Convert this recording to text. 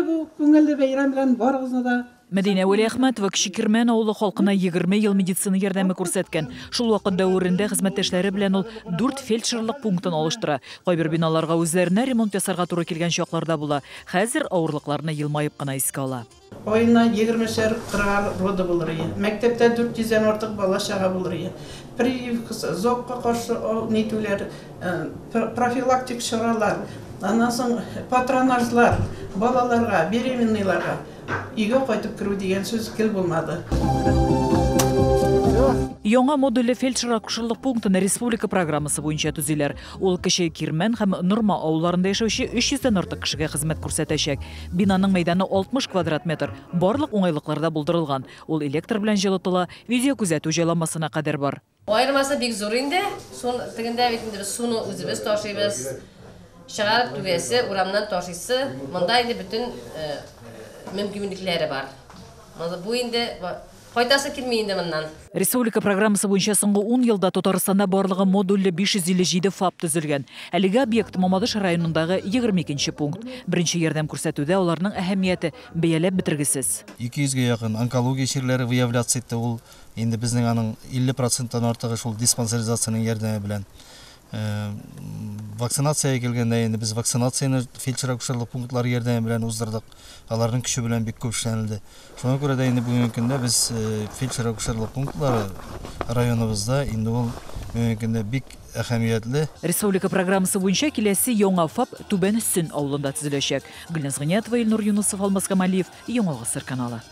бу күңелле бәйрәм белән барыгызны да. Мәдинә Вәлиәхмәтова Кече Кирмән авылы халкына 20 ел медицина ярдәме күрсәткән. Шул вакыт дәверендә хезмәттәшләре белән ул 4 фельдшерлык пунктын алыштыра. Кайбер биналарга үзләренә ремонт ясарга туры килгән чакларда була. Хәзер авырлыкларны елмаеп кына искә ала. Аена 20-шәр, 40-ар роды булыр ие. Мәктәптә 400-дән артык бала-чага булыр ие. Прививкасы, зобка каршы нитүләр, профилактик чаралар, аннан соң патронажлар балаларга, беременныйларга. Өйгә кайтып керү дигән сүз гел булмады. Яңа модульле фельдшер-акушерлык пунктын республика программасы буенча төзиләр. Ул Кече Кирмән һәм Норма авылларында яшәүче 300 дән артык кешегә хезмәт күрсәтәчәк. Бинаның мәйданы 60 квадрат метр, барлык уңайлыклар да булдырылган. Ул электр белән җылытыла, видеокүзәтү җайланмасына кадәр бар. Аермасы бик зур инде. Су тегендә бит инде без суны үзебез ташыйбыз. Чыгарып түгәсе, урамнан ташыйсы. Монда инде бөтен мөмкинлекләре бар. Бу инде кайтасы килми инде моннан. Республика программасы буенча соңгы 10 елда Татарстанда барлыгы модульле 557 ФАП төзелгән. Әлеге объект Мамадыш районындагы 22 пункт. Беренче ярдәм күрсәтүдә аларның әһәмияте бәяләп бетергесез. 200гә якын онкология чирләре выявляться итте. Ул инде безнең аның 50%-тан артыгы шул диспансеризациянең ярдәме белән. Вакцинациягә килгәндә инде без вакцинацияне фельдшер-акушерлык пунктлары ярдәме белән уздырдык. Аларның көче белән бик күп эшләнелде. Шуңа күрә дә инде бүгенге көндә без фельдшер-акушерлык пунктлары районыбызда инде ул бүгенге көндә бик әһәмиятле. Республика программасы буенча киләсе яңа ФАП Түбән Сөн авылында төзеләчәк. Гөлназ Гыниятова, Илнур Юнусов, Алмаз Камалиев, Яңа Гасыр каналы.